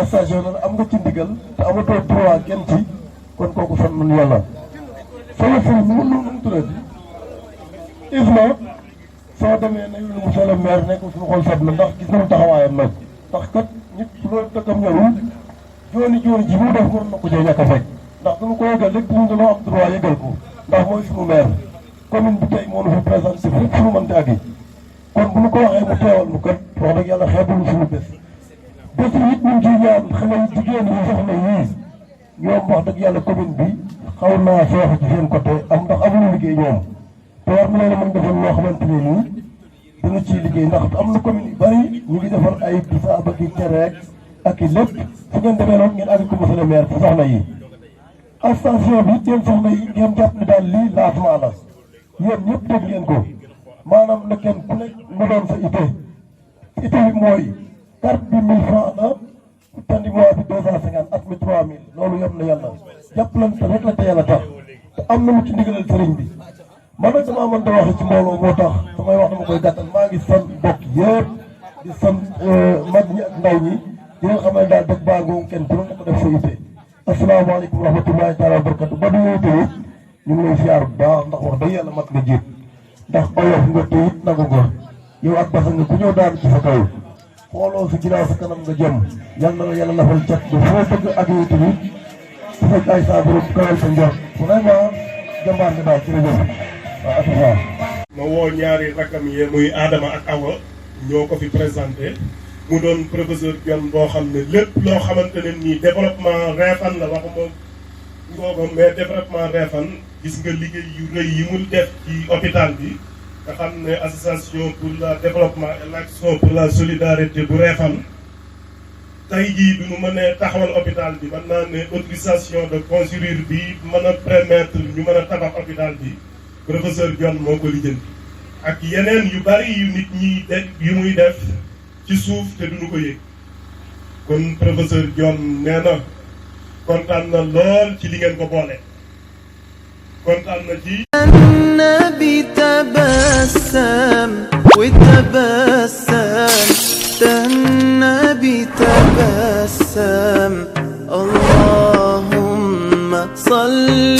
station la am nga ci ndigal te amatoo droit kenn ci kon kooku sant nañu yàlla. sama fii mu tuddati ISMA soo demee nañu ne monsieur le maire nekk suñu xol sedd na ndax gis nañu taxawaayam nag ndax kat nit su loolu dëkkam ñorul jooni ji mu def war na ko cee ñàkk a fekk ndax duñu ko yëgal lépp duñu dañoo am droit yëgal ko ndax mooy suñu maire commune bi tey moo nu fi présenté fépp suñu mënti àgg kon bu ñu ko waxee mu teewal mu kat wax dëgg yàlla xeebul suñu bés yi it ñu ngi ciy ñaan xale yu jigéen yi soxna yii ñoom wax dëgg yàlla commune bi xaw naa sooxe ci seen côté am ndax amuñu liggéey ñoom te war na leen a mën defal loo xamante ne nii dana ciy liggéey ndax am na commune yu bari ñu ngi defar ay bisaab ak i cere ak i lépp fu ngeen demee noonu ngeen àgg ko monsieur le maire ci soxna yi station bi yéen soxna yi ngeen jàpp ne daal lii lancement la yéen ñëpp dégg ngeen ko maanaam na kenn ku nekk na doon sa ité bi mooy carte bi 1000 francs la tandi mois bi 250 at mi 3000 loolu yem na yàlla jàppalante rek la te yàlla tax te am na mu ci ndigalal sëriñ bi man nag damaa mënta waxe ci mbooloo moo tax samay wax dama koy gàttal maa ngi sant mbokk yëpp di sant mag ñi ak ndaw ñi di nga xam ne daal dëgg baa ngoogu kenn ku ne ko def sa ité asalaamaaleykum wa rahmatullahi taala wa barakatu ba du ñëw tamit ñu ngi lay siyaar bu baax ndax wax dëgg yàlla mat nga jiit ndax oyof nga te it nangu nga yow ak basa nga ku ñëw daanu ci sa kaw xooloo si ginnaaw sa kanam nga jëm yal na la yàlla lafal cat ba foo bëgg ak yow tamit su fekk ay saa borom kawal sa njort vraiment jàmbaar nga daal jërëjëf waaw atufa ma woo ñaari rakkam yi muy Adama ak Awa ñoo ko fi présenté mu doon professeur Dione boo xam ne lépp loo xamante ne nii développement Réfane la waxuma ngoogam mais développement Réfane gis nga liggéey yu rëy yi mu def ci hôpital bi nga xam ne association pour le développement et l'action pour la solidarité bu Réfane tey jii du ñu mën a taxawal hôpital bi mën naa ne autorisation de construire bi mën a permettre ñu mën a tabax hôpital bi professeur Dione moo ko lijjanti ak yeneen yu bari yu nit ñi yu muy def ci suuf te duñu ko yëg kon professeur Dione nee na kontaan na lool ci li ngeen ko boole kontaan na ci النبي تبسم وتبسم النبي تبسم اللهم صل